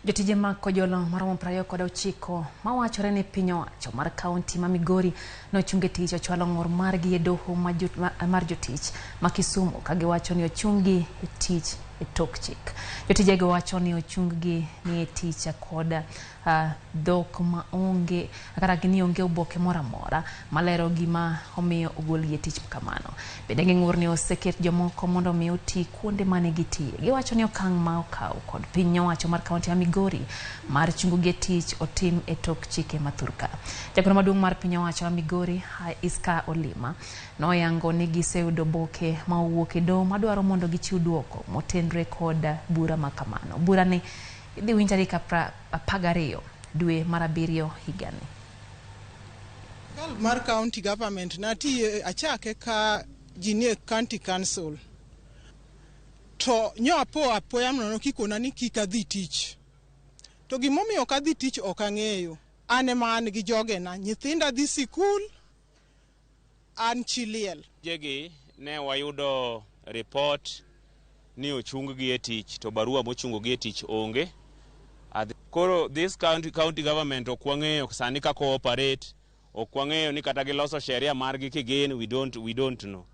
Jotije mag Kojolo maromo 29 mawachore ni piny owacho mar kaunti ma Migori nochung e tich ochwalo ng'ur margi e doho mar jotich ma Kisumu ka giwacho ni ochung-gi e tich e tok chik. Jotijego wacho ni ochung-gi ni e tich kod dhok ma onge kata ni onge oboke moro amora malero gima omiyo ogolgi e tich kamano. Bende ging'ur ni oseket jomoko mondo omi oti kuonde mane gitiye. Giwacho ni okang' ma okaw kod piny owacho mar kaunti ma Migori mar chungogi e tich otim e tok chike ma thurka. Jagoro maduong' mar piny owacho ma Migori, Iska Olima, noyango ni giseyudo oboke ma owuok e doho madwaro mondo gichiw duoko motenre kod bura ma kamano. Bura ni idhi winj tarik 12 dwe mar abiriyo higani. Sirkal mar county government natiye achake ka ji nie county council to nyo apo apoya nono kikona ni kik adhi tich to gimomiyo ok adhi tich ok ang'eyo. An ema an gi jogena, nyithinda dhi sikul, an chi liel. Jegi ne wayudo report ni ochung-gi e tich to barua mochungo-gi e tich onge. Koro this county government ok wang'eyo sani kaka operate, ok wang'eyo ni kata giloso sheria margi kigin, we don't know.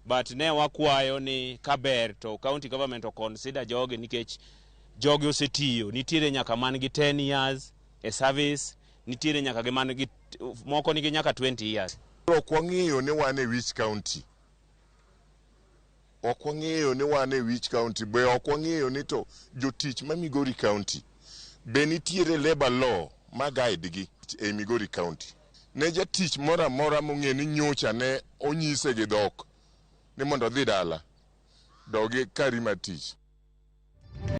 But ne wakwayo ni kaber to county government o consider jogi nikech jogi osetiyo, nitiere nyaka man gi 10 years e service, nitiere nyaka gi man gi moko nigi nyaka 20 years. Ok wang'eyo ni wan e which county. Ok wang'eyo ni wan e which county, be ok wang'eyo ni to jotich ma Migori County be nitiere labor law ma guide gi e Migori County. Ne jatich moro amora mong'e ni nyocha ne onyise gi dhok ni mondo odhi dala, dogi kari mar tich.